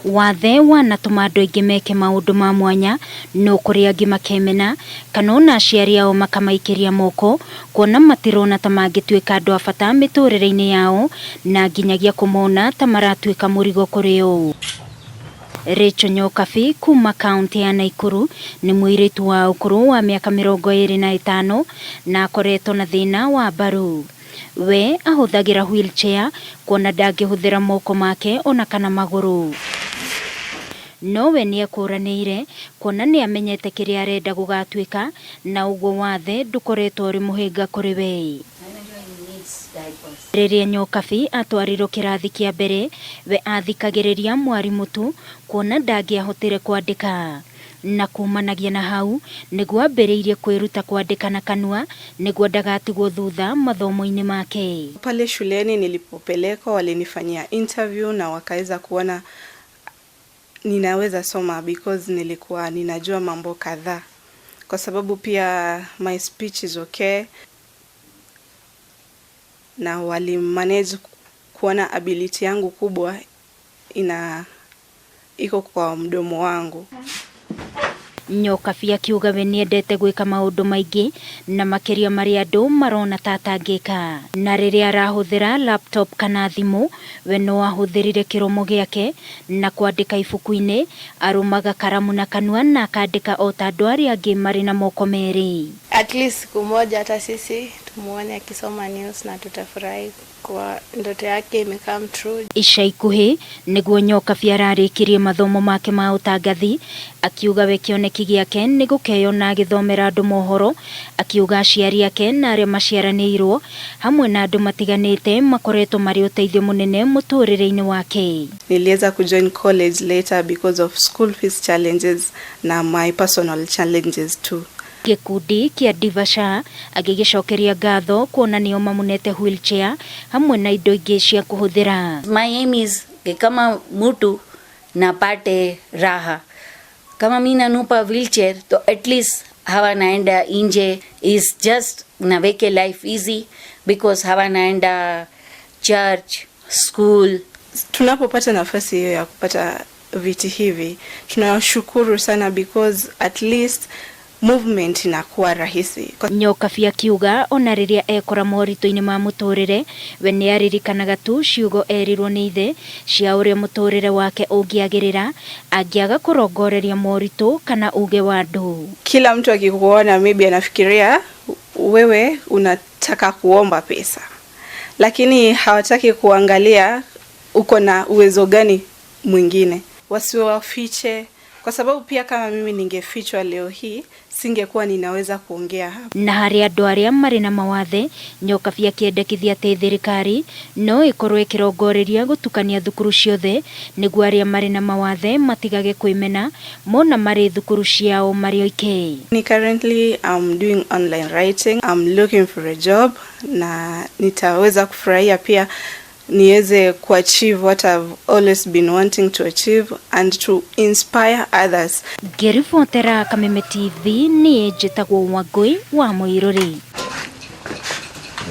Wathe wanatũma andũ aingĩ meke maũndũ ma mwanya, no kũrĩ angĩ makemena, kana ona aciari ao makamaikĩria moko, kuona matirona ta mangĩtuĩka andũ a bata mĩtũrĩre-inĩ yao, na nginyagia kũmona ta maratuĩka mũrigo kũrĩ o. Rachel Nyokabi kuma kaũntĩ ya Naikuru nĩ mũirĩtu wa ũkũrũ wa mĩaka 25 na akoretwo na thĩna wa mbaru. We ahũthagĩra wheelchair kuona ndangĩhũthĩra moko make ona kana magũrũ. No we nĩekũranĩire kuona nĩamenyete kĩrĩa arenda gũgatuĩka na ũguo wathe ndũkoretwo ũrĩ mũhĩnga kũrĩ we. Rĩrĩa Nyokabi atwarirwo kĩrathi kĩa mbere, we athikagĩrĩria mwarimũ tu kuona ndangĩahotire kwandĩka. Na kumanagia na hau nĩguo ambĩrĩirie kwĩruta kwandĩka na kanua nĩguo ndagatigwo thutha mathomo-inĩ make. Pale shuleni nilipopelekwa walinifanyia interview na wakaweza kuona ninaweza soma because nilikuwa ninajua mambo kadhaa, kwa sababu pia my speech is okay, na wali manage kuona ability yangu kubwa ina iko kwa mdomo wangu. Nyokabi akiuga we nĩendete gwĩka maũndũ maingĩ na makĩria marĩa andũ marona ta atangĩka. Na rĩrĩa arahũthĩra laptop kana thimũ, we no ahũthĩrire kĩromo gĩake na kwandĩka ibuku-inĩ, arũmaga karamu na kanua na akandĩka o ta andũ arĩa angĩ marĩ na moko merĩ. At least siku moja hata sisi tumuone akisoma news na tutafurahi kwa ndoto yake imecome true. Ica ikuhĩ nĩguo Nyokabi ararĩkirie mathomo make ma ũtangathi, akiuga we kĩoneki gĩake nĩ gũkeyona agĩthomera andũ mohoro, akiuga aciari ake na arĩa maciaranĩirwo hamwe na andũ matiganĩte makoretwo marĩ ũteithio mũnene mũtũrĩre-inĩ wake. Niliweza kujoin college later because of school fees challenges na my personal challenges too. Gĩkundi kĩa Divasha agĩgĩcokeria ngatho kuona nĩo mamunete wheelchair hamwe na indo ingĩ cia kũhũthĩra. My aim is kama mtu napate raha, kama mi nanupa wheelchair to at least hawa naenda nje is just naweke life easy because hawa naenda church, school. Tunapopata nafasi hiyo ya kupata viti hivi tunashukuru sana because at least movement inakuwa rahisi. Nyokabi akiuga ona rĩrĩa ekora moritũ-inĩ ma mũtũrĩre, we nĩ aririkanaga tu ciugo erirwo nĩ ithe cia ũrĩa mũtũrĩre wake ũngĩagĩrĩra angĩaga kũrongoreria moritũ kana uge wa andũ. Kila mtu akikuona maybe anafikiria wewe unataka kuomba pesa, lakini hawataki kuangalia uko na uwezo gani mwingine. Wasiwafiche, kwa sababu pia kama mimi ningefichwa leo hii singekuwa ninaweza kuongea hapa. Na harĩ andũ arĩa marĩ na mawathe, Nyokabi akĩendekithia atĩ thirikari no ĩkorwo ĩkĩrongoreria gũtukania thukuru ciothe nĩguo arĩa marĩ na mawathe matigage kwĩmena mona marĩ thukuru ciao marĩ oike. Ni currently I'm doing online writing. I'm looking for a job na nitaweza kufurahia pia niweze kuachieve what I've always been wanting to achieve and to inspire others. Ngĩribotera Kameme TV niĩ njĩtagwo Wangũi wa Mũirũrĩ.